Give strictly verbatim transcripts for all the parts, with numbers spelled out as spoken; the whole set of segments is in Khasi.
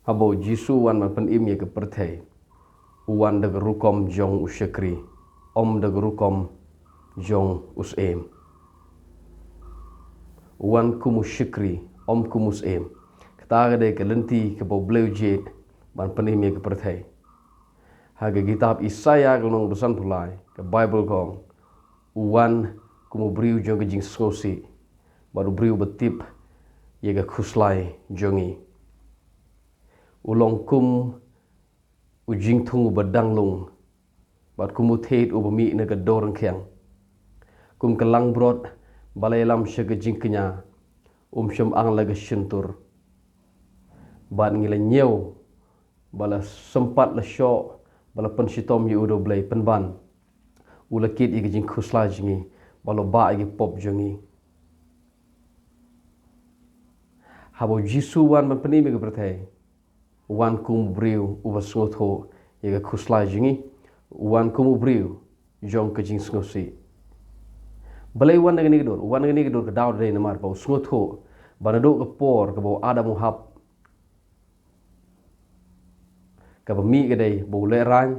Haba u Jisu u wan ban pynim ïa ka pyrthei, u wan da ka rukom jong u shakri, ym da ka rukom jong u syiem. U wan kum u shakri, ym kum u syiem. Kata ka dei ka lynti kaba u Blei u jied ban pynim ïa ka pyrthei. Ha ka kitab Isaïah ka lynnong ba sanphew lai, ka Baibl ka ong, u wan kum u briew jong ka jingsngewsih, bad u briew ba tip ïa ka khuslai jong ngi. U long kum u jingthung uba dang lung, bad kum u thied uba mih na ka dor rangkhiang. Kum ka langbrot ba la ïalam sha ka jingkñia, um shym ang la ka shyntur. Bad ngi la ñiew ba la sympat la shoh, ba la pynshitom ïa u da u Blei, pynban u la kit ïa ka jingkhuslai jong ngi, ba la bah ïa ki pop jong ngi. Haba u Jisu u wan ban pynim ïa ka pyrthei, u wan kum u briew uba sngewthuh ïa ka khuslai jong ngi, u wan kum u briew jong ka jingsngewsih. Balei u wan da kane ka dur? U wan da kane ka dur, ka daw dei namar ba u sngewthuh ba naduh ka por kaba u Adam u hap, kaba mih ka dei ba u lehraiñ,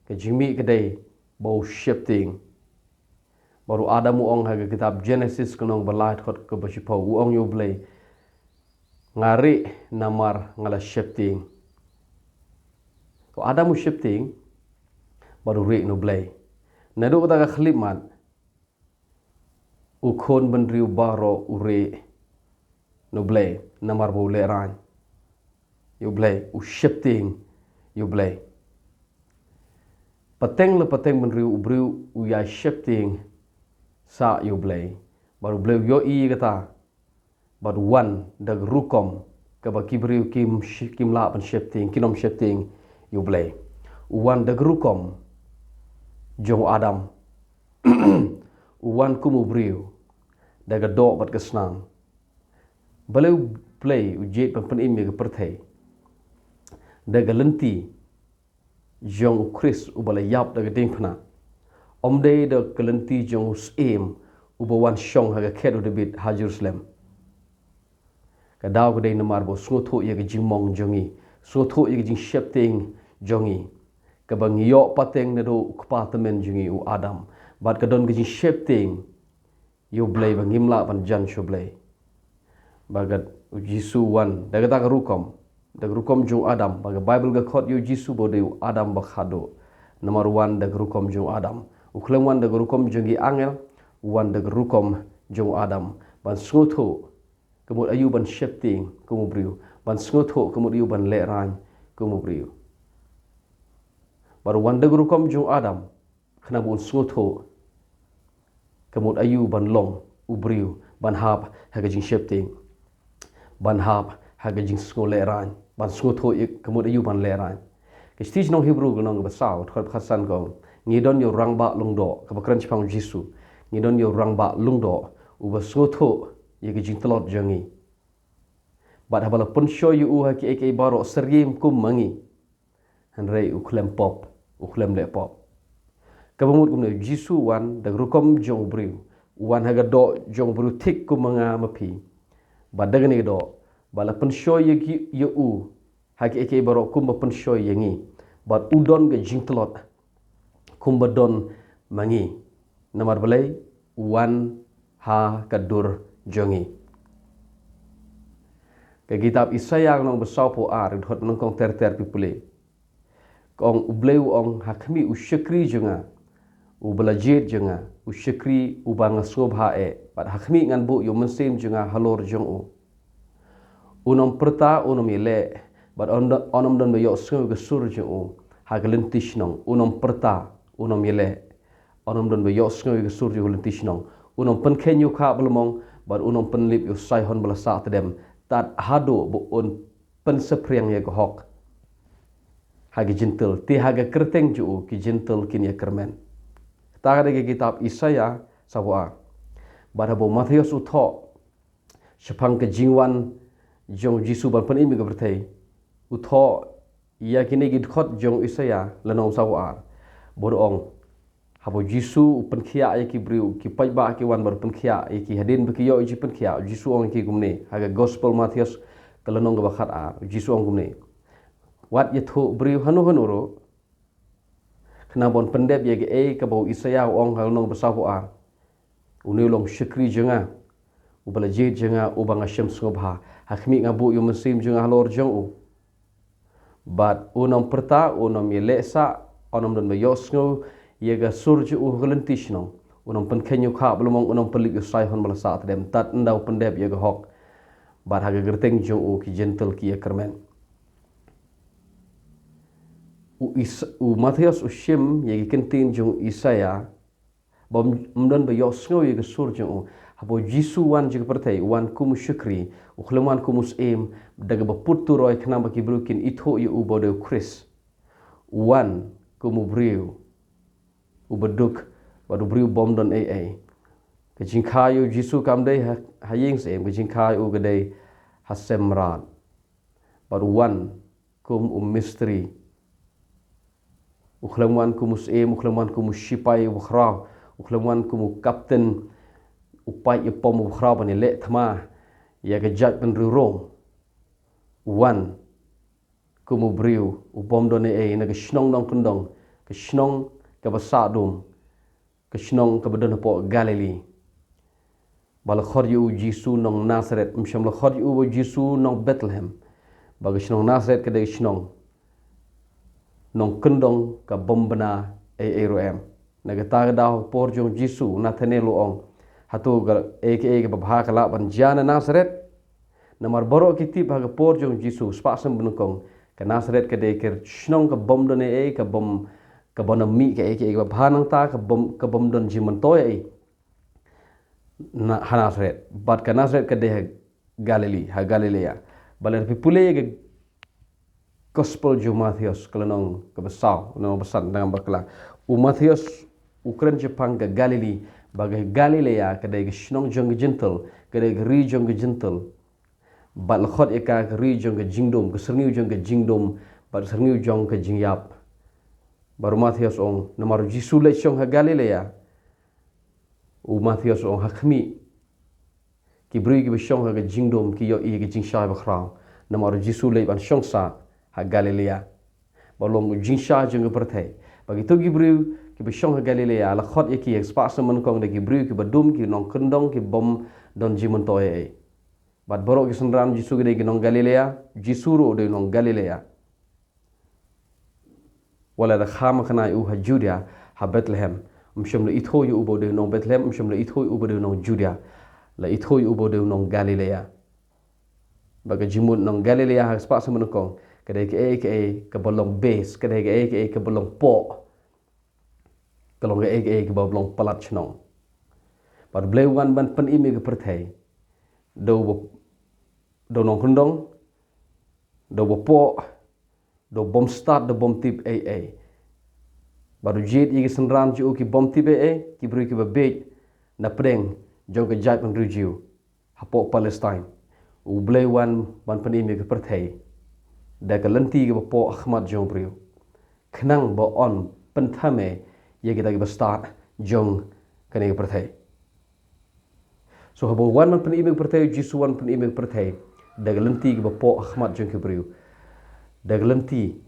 ka jingmih ka dei ba u sheptieng. Bad u Adam u ong ha ka kitab Genesis ka lynnong ba lai, dkhot kaba shiphew, u ong ïa u Blei, nga rieh namar nga la sheptieng. U Adam u sheptieng bad u rieh na u Blei. Naduh kata ka khyllipmat, u khun bynriew baroh u rieh na u Blei namar ba u lehraiñ ïa u Blei, u sheptieng ïa u Blei. Pateng la pateng bynriew u briew u ïa sheptieng sah ïa u Blei, bad u Blei u ïohi ïa kata, bad u wan da ka rukom kaba ki briew kim shi-, kim lah ban sheptieng, kin ym sheptieng ïa u Blei. U wan da ka rukom jong u Adam. U wan kum u briew, da ka doh bad ka snam. Balei u Blei u jied ban pynim ïa ka pyrthei? Da ka lynti jong u Khrist uba la ïap da ka diengphna, ym dei da ka lynti jong u syiem uba wan shong ha ka khet u Dabid ha Jerusalem. Ka daw ka dei namar ba u sngewthuh ïa ka jingmong jong ngi, sngewthuh ïa ka jingsheptieng jong ngi, kaba ngi ïoh pateng naduh u kpa tymmen jong ngi u Adam. Bad ka don ka jingsheptieng ïa u Blei ba ngim lah ban jan sha u Blei. Bad ka, u Jisu u wan da kata ka rukom, da ka rukom jong u Adam, ba ka Baibl ka khot ïa u Jisu ba u dei u Adam ba khatduh. Namar u wan da ka rukom jong u Adam. U khlem wan da ka rukom jong ki angel, u wan da ka rukom jong u Adam. Ban sngewthuh ka mut aïu ban sheptieng kum u briew, ban sngewthuh ka mut aïu ban lehraiñ kum u briew. Bad u wan da ka rukom jong u Adam, khnang ba un sngewthuh ka mut aïu ban long u briew, ban hap ha ka jingsheptieng, ban hap ha ka jingsngew lehraiñ, ban sngewthuh ïa ka mut aïu ban lehraiñ. Ka shithi sha ki nong Hebru ka lynnong kaba saw, dkhot ba khatsan ka ong, ngi don ïa u Rangbah Lyngdoh, kaba kren shaphang u Jisu. Ngi don ïa u Rangbah Lyngdoh uba sngewthuh ïa ka jingtlot jong ngi. Bad haba la pynshoi ïa u ha kiei kiei baroh, syiem kum ma ngi. Hynrei u khlem pop, u khlem leh pop. Kaba mut kumne, u Jisu u wan da ka rukom jong u briew, u wan ha ka doh jong u briew thik kum ma nga ma phi. Bad da kane ka doh, ba la pynshoi ïa ki, ïa u ha kiei kiei baroh kumba pynshoi ïa ngi. Bad u don ka jingtlot kumba don ma ngi. Namar balei? U wan ha ka dur jong ngi. Ka kitab Isaïah ka lynnong ba sawphew ar, dkhot ba nyngkong ter ter, phi pule. Ka ong, u Blei u ong, ha khmih u shakri jong nga, uba la jied jong nga, u shakri uba nga sngewbha eh, bad ha khmih ngan buh ïa u mynsiem jong nga halor jong u. Un ym pyrta, un ym ïaleh, bad un, un ym don ba ïohsngew ïa ka sur jong u ha ka lynti shnong. Un ym pyrta, un ym ïaleh, un ym don ba ïohsngew ïa ka sur jong u ha ka lynti shnong. Un ym pynkheiñ ïa u khah ba la mong, bad un ym pynlip ïa u saihon ba la sah tdem, tad haduh ba un pynsaphriang ïa ka hok ha ki jentil, te ha ka kyrteng jong u ki jentil kin ïakyrmen. Kata ka dei ka kitab Isaïah sawphew ar. Bad haba u Mathaios u thoh shaphang ka jingwan jong u Jisu ban pynim ïa ka pyrthei, u thoh ïa kine ki dkhot jong u Isaïah lynnong sawphew ar, bad u ong, haba u Jisu u pynkhiah ïa ki briew, ki paidbah ki wan ban pynkhiah ïa ki, hadien ba ki ïoh ïa ka jingpynkhiah, u Jisu u ong ïa ki kumne, ha ka Gospel Mathaios ka lynnong kaba khatar, u Jisu u ong kumne: wat ïathuh briew hano hano ruh, khnang ban pyndep ïa kaei kaba u Isaïah u ong ha lynnong ba saphew ar. Une u long shakri jong nga, uba la jied jong nga, uba nga shem sngewbha. Ha khmih nga buh ïa u mynsiem jong nga halor jong u. Bad un ym pyrta, un ym ïaleh sah, un ym don ba ïohsngew ïa ka sur jong u ha ka lynti shnong. Un ym pynkheiñ ïa u khah ba lymong, un ym pynlip ïa u saihon ba la sah tdem, tad ynda u pyndep ïa ka hok. Bad ha ka kyrteng jong u ki Jentil ki ïakyrmen. U Is-, u Mathaios u shim ïa ki kyntien jong u Isaïah, ba ym, ym don ba ïohsngew ïa ka sur jong u. Haba u Jisu wan jong ka pyrthei, u wan kum u shakri, u khlem wan kum u syiem, da kaba put turoi khnang ba ki briew kin ithuh ïa u ba u dei u Khrist. U wan kum u briew uba duk, bad u briew bym don ei ei. Ka jingkha ïa u Jisu kam dei ha, ha ïing syiem, ka jingkha ïa u ka dei ha sem mrad. Bad u wan kum u mistri. U khlem wan kum u syiem, u khlem wan kum u shipai uba khraw, u khlem wan kum u kapten u paid ïapom uba khraw ban ïaleh thma ïa ka jaitbynriew Rom. U wan kum u briew u bym don ei ei na ka shnong nongkyndong, ka shnong kaba sah dum, ka shnong kaba don hapoh Galili. Ba la khot ïa u Jisu nong Nasaret, ym shym la khot ïa u ba u Jisu nong Bethlehem. Ba ka shnong Nasaret ka dei ka shnong nongkyndong, ka bym bna ei ei ruh em. Na kata ka daw ha ka por jong u Jisu, u Nathanael u ong, hato kaei kaei kaba bha ka lah ban jia na Nasaret? Namar baroh ki tip ha ka por jong u Jisu, spah snem ba nyngkong, ka Nasaret ka dei ka shnong ka bym don ei ei, ka bym, ka bym mih kaei kaei kaba bha, nangta ka bym, ka bym don jingmyntoi ei ei na, ha Nasaret. Bad ka Nasaret ka dei ha Galili, ha Galilea. Ba lada phi pule ïa ka Gospel jong u Mathaios, ka lynnong kaba saw, lynnong ba san, dang bakla. U Mathaios u kren shaphang ka Galili, ba ka Galilea ka dei ka shnong jong ka Jentil, ka dei ka ri jong ka Jentil. Bad la khot ïa ka ka ri jong ka jingdum, ka syrngiew jong ka jingdum, bad ka syrngiew jong ka jingïap. Bad u Mathaios u ong, namar u Jisu leit shong ha Galilea. U Mathaios u ong, ha khmih, ki briew kiba shong ha ka jingdum ki ïohi ïa ka jingshai bakhraw, namar u Jisu leit ban shong sah ha Galilea. Ba long u jingshai jong ka pyrthei. Ba kito ki briew kiba shong ha Galilea, la khot ïa ki ha ka spah snem ba nyngkong da ki briew kiba dum, ki nongkyndong, ki bym don jingmyntoi ei ei. Bad baroh ki synran Jisu ki dei ki nong Galilea, Jisu ruh u dei nong Galilea. Wat la da kha makna ïa u ha Judea, ha Bethlehem, ym shym la ithuh ïa u ba u dei u nong Bethlehem, ym shym la ithuh ïa u ba u dei u nong Judea. La ithuh ïa u ba u dei u nong Galilea. Ba ka jingmut nong Galilea ha ka spah snem ba nyngkong, ka dei kaei kaei kaba long base, ka dei kaei kaei kaba long poh. Ka long kaei kaei kaba long palat shnong. Bad U Blei u wan ban pynim ïa ka pyrthei da uba, da u nongkyndong, da uba poh, da u bym stad, da u bym tip ei ei. Bad u jied ïa ki synran jong u ki bym tip ei ei, ki briew kiba bieit na pdeng jong ka jaitbynriew Jiw hapoh Palestine. U Blei u wan ban pynim ïa ka pyrthei da ka lynti kaba poh ha khmat jong u briew, khnang ba un pynthame ïa kita kiba stad jong kane ka pyrthei. So haba u wan ban pynim ïa ka pyrthei, u Jisu wan pynim ïa ka pyrthei da ka lynti kaba poh ha khmat jong ki briew, da ka lynti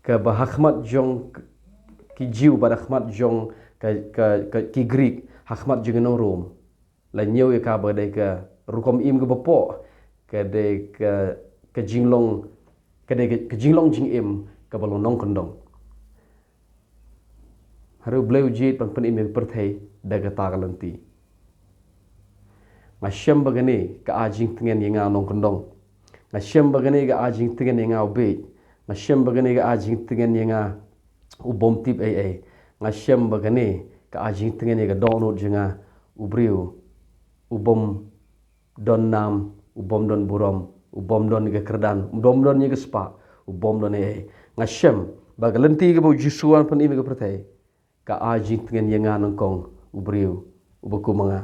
kaba ha khmat jong ki Jiw bad ha khmat jong ka, ka, ka, ki Grik, ha khmat jong ki nong Rom, la ñiew ïa ka ba dei ka rukom im kaba poh, ka dei ka, ka jinglong, ka dei ka, ka jinglong jingim kaba long nongkyndong. Hynrei U Blei u jied ban pynim ïa ka pyrthei da kata ka lynti. Nga shem ba kane ka ai jingtngen ïa nga u nongkyndong. Nga shem ba kane ka ai jingtngen ïa nga u bieit. Nga shem ba kane ka ai jingtngen ïa nga u bym tip ei ei. Nga shem ba kane ka ai jingtngen ïa ka dohnud jong nga u briew u bym don nam, u bym don burom, u bym don ïa ka kyrdan, u bym don ïa ka spah, u bym don ei ei. Nga shem ba ka lynti kaba U Jisu wan pynim ïa ka pyrthei ka ai jingtngen ïa nga nyngkong u briew uba kum ma nga.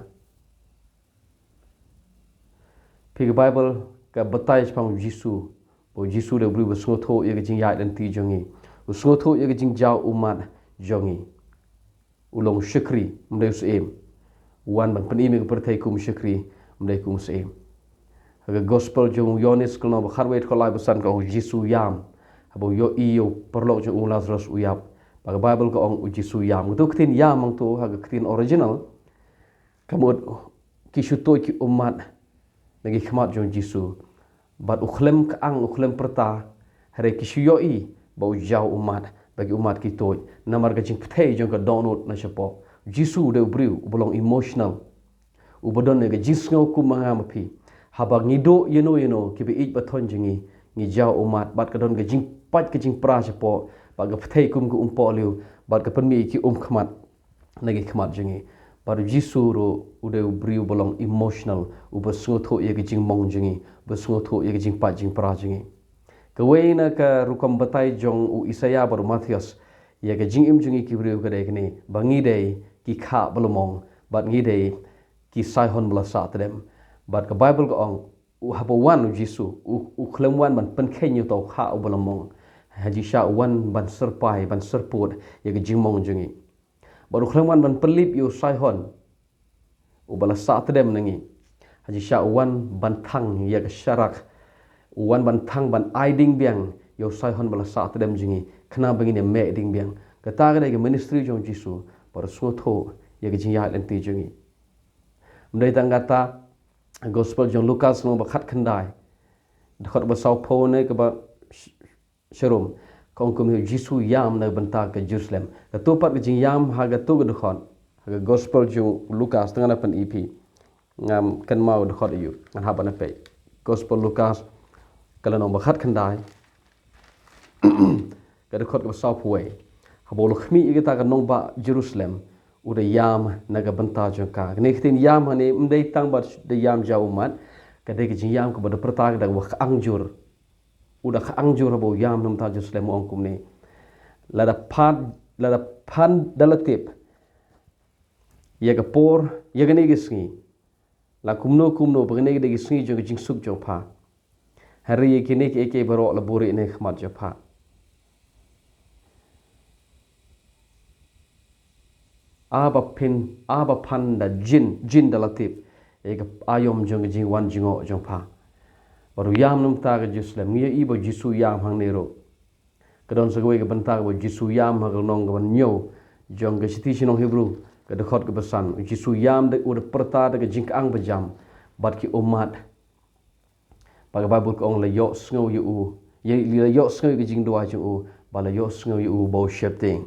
Phi, ka Baibl ka batai shaphang U Jisu ba U Jisu u dei u briew uba sngewthuh ïa ka jingïaid lynti jong ngi, u sngewthuh ïa ka jingjaw ummat jong ngi. U long u shakri, ym dei u syiem. U wan ban pynim ïa ka pyrthei kum u shakri, ym dei kum u syiem. Ha ka gospel jong u Ïoannis ka lynnong ba khatwei dkhot lai ba san ka ong u Jisu u ïam. Haba u ïohi ïa u paralok jong u Lazarus u ïap, ba ka Baibl ka ong u Jisu u ïam. Kato ka ktien ïam hangto ha ka ktien original ka mut ki shu tuid ki ummat na ki khmat jong u Jisu. Bad u khlem kyang, u khlem pyrta, hynrei ki shu ïohi ba u jaw ummat, ba ki ummat ki tuid. Namar ka jingpyrthei jong ka dohnud na shapoh. U Jisu u dei u briew uba long emotional, uba don ïa ka jingsngew kum ma nga ma phi. Haba ngi duh ïano ïano kiba ïeit ba thoh jong ngi, ngi jaw ummat, bad ka don ka jingpait ka jingpra shapoh, bad ka pyrthei kum ka umpohliew, bad ka pynmih ïa ki umkhmat na ki khmat jong ngi. Bad u Jisu ruh u dei u briew uba long emotional, uba sngewthuh ïa ka jingmong jong ngi, uba sngewthuh ïa ka jingpait jingpra jong ngi. Kawei na ka rukom batai jong u Isaïah bad u Mathaios ïa ka jingim jong ngi ki briew ka dei kane, ba ngi dei ki khah ba la mong, bad ngi dei ki saihon ba la sahtdem. Bad ka Baibl ka ong, u haba wan u Jisu, u, u khlem wan ban pynkheiñ ïa uta u khah uba la mong. Ha jingshisha u wan ban syrpai, ban syrpud ïa ka jingmong jong ngi. Bad u khlem wan ban pynlip ïa u saihon uba la sahtdem na ngi. Ha jingshisha u wan ban thang ïa ka sharak. U wan ban thang, ban ai ding biang ïa u saihon ba la sahtdem jong ngi, khnang ba ngin ïa meh ding biang. Kata ka dei ka ministry jong u Jisu, bad u sngewthuh ïa ka jingïaid lynti jong ngi. Ym dei tang kata, gospel jong u Lukas lynnong ba khatkhyndai, dkhot ba sawphew ne kaba sh-, sharum, ka ong kumne, u Jisu u ïam na ka bynta ka Jerusalem. Kato pat ka jingïam ha kato ka dkhot, ha ka gospel jong u Lukas, te ngan pyni ïa phi. Ngam kynmaw dkhot aïu, ngan hap ban peit. Gospel Lukas, ka lynnong ba khatkhyndai, ka dkhot kaba sawphew wei. Haba u la khmih ïa kata ka nongbah Jerusalem, u da ïam na ka bynta jong ka. Kane ka ktien ïam hangne ym dei tang ba da ïam jaw ummat, ka dei ka jingïam kaba da pyrta ka da kaba kyang jur. U da kyang jur haba u ïam na ka bynta Jerusalem, u ong kumne, lada pat, lada pat da la tip ïa ka por, ïa kane ka sngi, la kumno kumno, ba kane ka dei ka sngi jong ka jingsuk jong pha. Hynrei ïa kine kiei kiei baroh la buhrieh na ka khmat jong pha. Haba phin, haba phan da jin, jin da la tip ïa ka aïom jong ka jingwan jngoh jong pha. Bad u ïam na ka bynta ka Jerusalem, ngi ïohi ba u Jisu u ïam hangne ruh. Ka don sa kawei ka bynta kaba u Jisu u ïam ha ka lynnong kaba hynñiew jong ka shithi sha ki nong Hebru, ka dkhot kaba san. U Jisu u ïam da u da pyrta da ka jingkyang bajam bad ki ummat. Bad ka Baibl ka ong la ïohsngew ïa u, ïa, la ïohsngew ïa ka jingduwai jong u, bad la ïohsngew ïa u ba u sheptieng.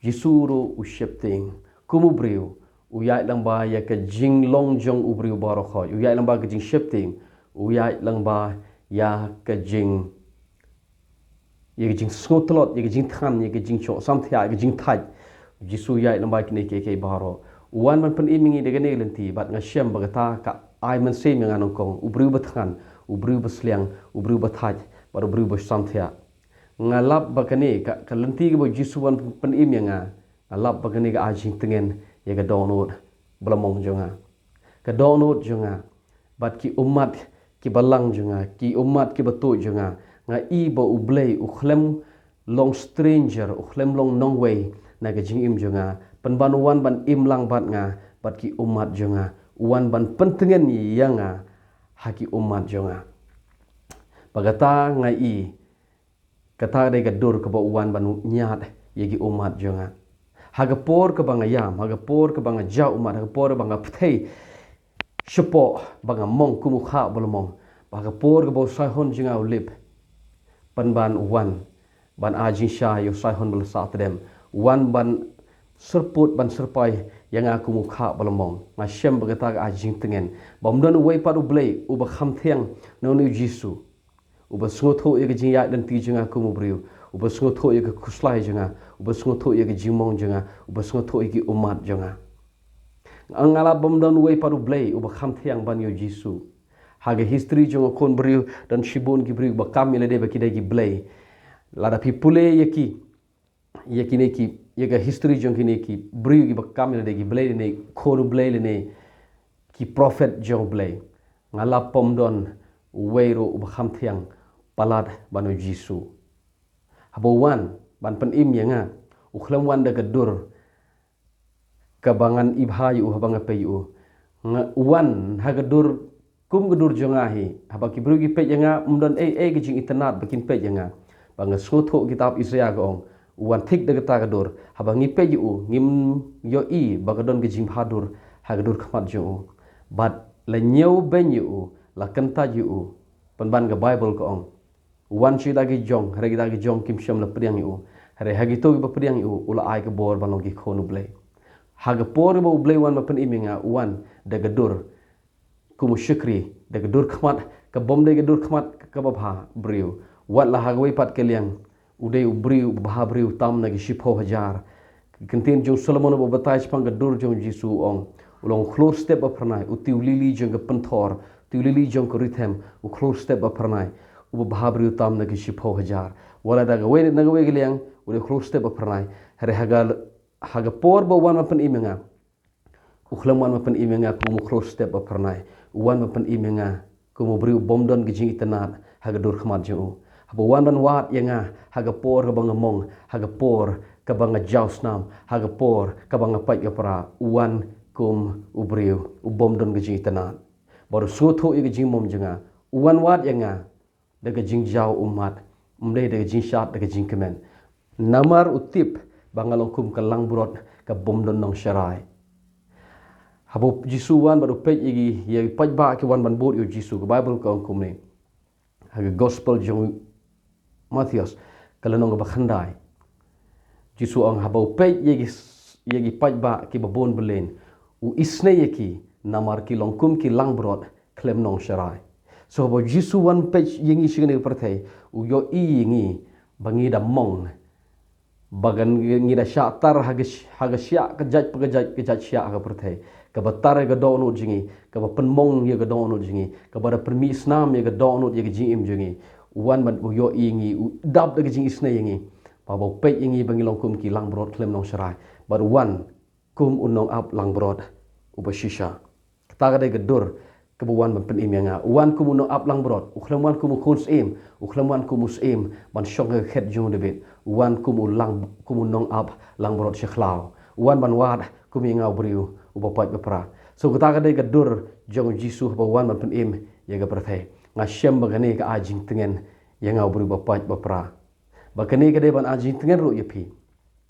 Jisu ruh u sheptieng. Kum u briew, u ïaid lyngba ïa ka jinglong jong u briew baroh khoit. U ïaid lyngba ka jingsheptieng, u ïaid lyngba ïa ka jing, ïa ka jingsngewtlot, ïa ka jingthngan, ïa ka jingshoh samthiah, ïa ka jingthait. U Jisu u ïaid lyngba kine kiei kiei baroh. U wan ban pynim ïa ngi da kane ka lynti, bad nga shem ba kata ka ai mynsiem ïa nga nyngkong, u briew ba thngan, u briew ba sliang, u briew ba thait, bad u briew ba samthiah. Nga lap ba kane ka, ka lynti kaba u Jisu u wan pynim ïa nga, nga lap ba kane ka ai jingtngen ïa ka dohnud ba la mong jong nga. Ka dohnud jong nga, bad ki ummat ki balang jong nga, ki ummat ki batuid jong nga. Nga i ba U Blei u khlem long stranger, u khlem long nongwei na ka jingim jong nga. Pynban u wan ban im lang bad nga, bad ki ummat jong nga. U wan ban pyntngen ïa nga ha ki ummat jong nga. Ba kata nga i, kata ka dei ka dur kaba u wan ban ñiad ïa ki ummat jong nga. Ha ka por kaba nga ïam, ha ka por kaba nga jaw ummat, ha ka por kaba nga pyrthei shapoh ba nga mong kum u khah ba la mong, ba ha ka por kaba u saihon jong nga u lip, pynban u wan ban ai jingshai ïa u saihon ba la sahtdem, u wan ban syrpud, ban syrpai ïa nga kum u khah ba la mong. Nga shem ba kata ka ai jingtngen. Bym don uwei pat U Blei uba kham thiang na une u Jisu. Uba sngewthuh ïa ka jingïaid lynti jong nga kum u briew. Uba sngewthuh ïa ka khuslai jong nga. Uba sngewthuh ïa ka jingmong jong nga. Uba sngewthuh ïa ki ummat jong nga. Nga lap bym don uwei pat U Blei uba kham thiang ban ïa u Jisu. Ha ka history jong ka khun briew, don shibun ki briew ba kam ïa lade ba ki dei ki blei. Lada phi pule ïa ki, ïa kine ki, ïa ka history jong kine ki briew kiba kam ïa lade ki blei lane khun U Blei lane ki prophet jong U Blei, nga lap bym don uwei ruh uba kham thiang palat ban u Jisu. Haba u wan ban pynim ïa nga, u khlem wan da ka dur kaba ngan ibha ïa u haba nga pei ïa u. Nga, u wan ha ka dur Kum ka dur jong nga hi, haba ki briew ki peit ïa nga, ym don ei ei ka jingitynnad ba kin peit ïa nga. Ba nga sngewthuh kitab Isaiah ka ong, u wan thik da kata ka dur, haba ngi peit ïa u, ngim ïohi ba ka don ka jingbhadur ha ka dur khmat jong u. Bad la ñiewbeiñ ïa u, la kyntait ïa u. Pynban ka Bible ka ong, u wan sha kita ki jong, hynrei kita ki jong kim shym la pdiang ïa u. Hynrei ha kito kiba pdiang ïa u, u la ai ka bor ban long ki khun U Blei. Ha ka por ba U Blei wan ban pynim ïa nga, u wan da ka dur kum u shakri, da ka dur khmat, ka bym dei ka dur khmat kaba bha briew. Wat la ha kawei pat ka liang, u dei u briew uba bha briew tam na ki shiphew hajar. Ka ktien jong u Solomon uba batai shaphang ka dur jong u Jisu u ong, u long u khlur step ba phyrnai, u tiew lili jong ka pynthor, u tiew lili jong ka rithem, u khlur step ba phyrnai, uba bha briew tam na ki shiphew hajar. Wat la da kawei na kawei ka liang, u dei u khlur step ba phyrnai. Hynrei ha ka, ha ka por ba u wan ban pynim ïa nga, u khlem wan ban pynim ïa nga kum u khlur step ba phyrnai. U wan ban pynim ïa nga kum u briew bym don ka jingitynnad ha ka dur khmat jong u. Haba u wan ban wad ïa nga ha ka por kaba nga mong, ha ka por kaba nga jaw snam, ha ka por kaba nga pait ka pra, u wan kum u briew u bym don ka jingitynnad. Bad u sngewthuh ïa ka jingmong jong nga. U wan wad ïa nga da ka jingjaw ummat, ym dei da ka jingshad, da ka jingkmen. Namar u tip ba nga long kum ka langbrot ka bym don nongsharai. Haba u Jisu u wan bad u peit ïa ki, ïa ki paidbah ki wan ban bud ïa u Jisu, ka Bible ka ong kumne. Ha ka gospel jong u Mathaios, ka lynnong kaba khyndai. Jisu u ong haba u peit ïa ki, ïa ki paidbah kiba bun bylliñ, u isynei ïa ki, namar ki long kum ki langbrot khlem nongsharai. So haba u Jisu u wan peit ïa ngi sha kane ka pyrthei, u ïohi ïa ngi ba ngi da mong, ba ngi da shah tar ha ka sh-, ha ka shiah ka jait pa ka jait, ka jait shiah ha ka pyrthei. Kaba tar ïa ka dohnud jong ngi, kaba pynmong ïa ka dohnud jong ngi, kaba da pynmih snam ïa ka dohnud, ïa ka jingim jong ngi. U wan ban u ïohi ïa ngi, u dap da ka jingisynei ïa ngi. Ba, ba u peit ïa ngi ba ngi long kum ki langbrot khlem nongsharai. Bad u wan kum u nongap langbrot uba shisha. Kata ka dei ka dur kaba u wan ban pynim ïa nga. U wan kum u nongap langbrot, u khlem wan kum u khun syiem, u khlem wan kum u syiem ban shong ha ka khet jong u Dabid. U wan kum u lang, kum u nongap langbrot shakhlaw. U wan ban wad kum ïa nga u briew uba pait ba pra. So kata ka dei ka dur jong u Jisu haba u wan ban pynim ïa ka pyrthei. Nga shem ba kane ka ai jingtngen ïa nga u briew ba pait ba pra. Ba kane ka dei ban ai jingtngen ruh ïa phi.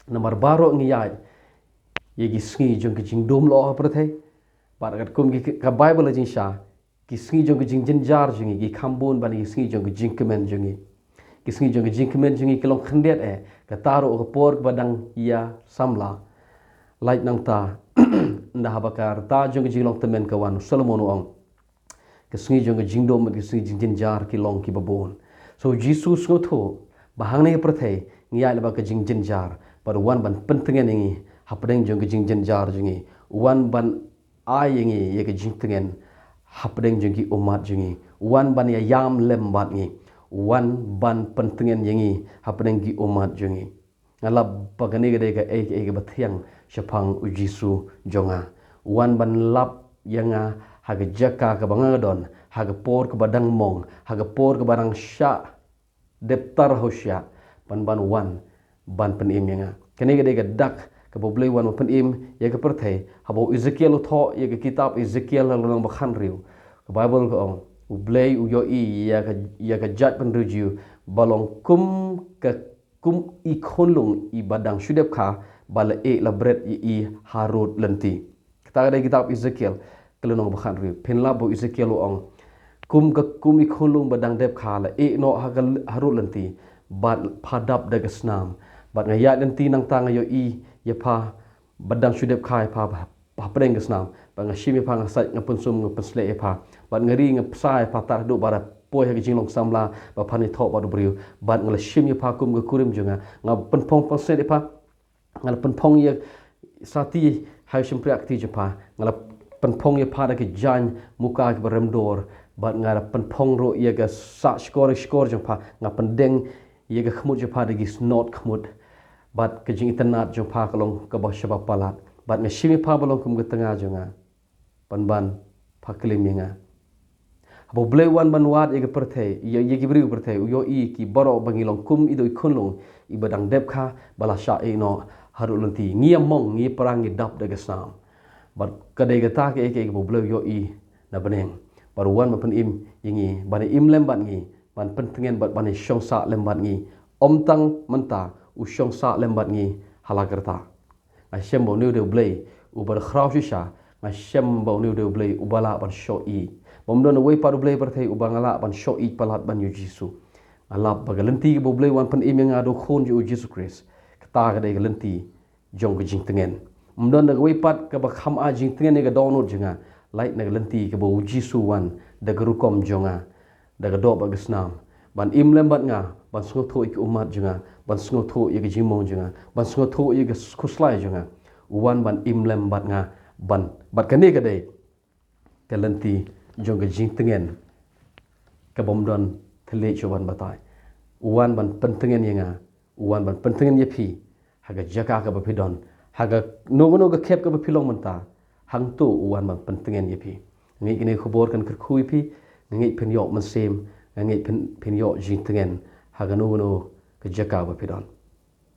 Namar baroh ngi ïaid ïa ki sngi jong ki jingdum lyoh ha pyrthei. Bad katkum ki, ka Bible la jingshisha, ki sngi jong ki jingjynjar jong ngi ki kham bun ban ïa ki sngi jong ki jingkmen jong ngi. Ki sngi jong ki jingkmen jong ngi ki long khyndiat eh, kata ruh ka por ba dang ïa samla. Lait nangta, ynda haba ka rta jong ki jinglong tymmen ka wan, u Solomon u ong, ka sngi jong ka jingdum bad ka sngi jingjynjar ki long kiba bun. So u Jisu u sngewthuh ba hangne ha pyrthei ngi ïaid lyngba ka jingjynjar, bad u wan ban pyntngen ïa ngi hapdeng jong ka jingjynjar jong ngi. U wan ban ai ïa ngi ïa ka jingtngen hapdeng jong ki ummat jong ngi. U wan ban ïa ïam lem bad ngi. U wan ban pyntngen ïa ngi hapdeng ki ummat jong ngi. Nga lap ba kane ka dei kaei kaei kaba thiang shaphang u Jisu jong nga. U wan ban lap ïa nga ha ka jaka kaba nga don, ha ka por kaba dang mong, ha ka por kaba dang shah dep tar ha u shiah, ban, ban wan ban pynim ïa nga. Kane ka dei ka dak kaba u Blei u wan ban pynim ïa ka pyrthei. Haba u Ezekiel u thoh ïa ka kitab Ezekiel ha lynnong ba khathynriew, ka Bible ka ong, u Blei u ïohi ïa ka, ïa ka jaitbynriew Jiw ba long kum ka, kum i khunlung iba dang shu dep kha, ba la ïeh la bret ïa i harud lynti. Kata ka dei kitab Ezekiel ka lynnong ba khathynriew. Phin lap ba u Ezekiel u ong, kum ka, kum i khunlung ba dang dep kha, la ïeh noh ha ka l-, harud lynti, bad pha dap da ka snam. Bad nga ïaid lynti nangta nga ïohi ïa pha ba dang shu dep kha ïa pha ba, ba hapdeng ka snam. Bad nga shim ïa pha, nga sait, nga pynsum, nga pynshlei ïa pha. Bad nga ri, nga bsa ïa pha tad haduh ba la poi ha ka jinglong samla ba phan ïathoh bad u briew. Bad nga la shim ïa pha kum ka kurim jong nga. Nga pynphong pansngiat ïa pha. Nga la pynphong ïa sati ha u shympriahkti jong pha. Nga la pynphong ïa pha da ki jaiñ muka kiba rem dor. Bad nga la pynphong ruh ïa ka sah shkor shkor jong pha. Nga pyndeng ïa ka khmut jong pha da ki snot khmut. Bad ka jingitynnad jong pha ka long kaba shaba palat. Bad nga shim ïa pha ba long kum ka tnga jong nga. Pynban pha klim ïa nga. Haba u Blei u wan ban wad ïa ka pyrthei, ïa, ïa ki briew pyrthei, u ïohi ki baroh ba ngi long kum i dei i khunlung iba dang dep kha, ba la shah ïeh noh harud lynti. Ngi ïa mong, ngi ïa pra, ngi dap da ka snam. Bad ka dei kata kaei kaei kaba u Blei u ïohi na bneng. Bad u wan ban pynim ïa ngi, ban im lem bad ngi, ban pyntngen bad ban shong sah lem bad ngi. Ym tang mynta, u shong sah lem bad ngi ha la ka rta. Nga shem ba une u dei u Blei uba da khraw shisha. Nga shem ba une u dei u Blei uba lah ban shoh ïeit. Bym don uwei pat u Blei pyrthei uba nga lah ban shoh ïeit palat ban ïa u Jisu. Nga lap ba ka lynti kaba u Blei wan pynim ïa nga da u Khun jong u Jisu Khrist, kata ka dei ka lynti jong ka jingtngen. Ym don da kawei pat kaba kham ai jingtngen ïa ka dohnud jong nga, lait na ka lynti kaba u Jisu wan da ka rukom jong nga, da ka doh bad ka snam, ban im lem bad nga, ban sngewthuh ïa ka ummat jong nga, ban sngewthuh ïa ka jingmong jong nga, ban sngewthuh ïa ka khuslai jong nga. U wan ban im lem bad nga, ban, bad kane ka dei ka lynti jong ka jingtngen kaba ym don thylliej shuh ban batai. U wan ban pyntngen ïa nga, u wan ban pyntngen ïa phi ha ka jaka kaba phi don, ha kano kano ka khep kaba phi long mynta. Hangto u wan ban pyntngen ïa phi. Nga ngeit kane ka khubor kan kyrkhu ïa phi. Nga ngeit phin ïoh mynsiem, nga ngeit phin, phin ïoh jingtngen ha kano kano ka jaka ba phi don.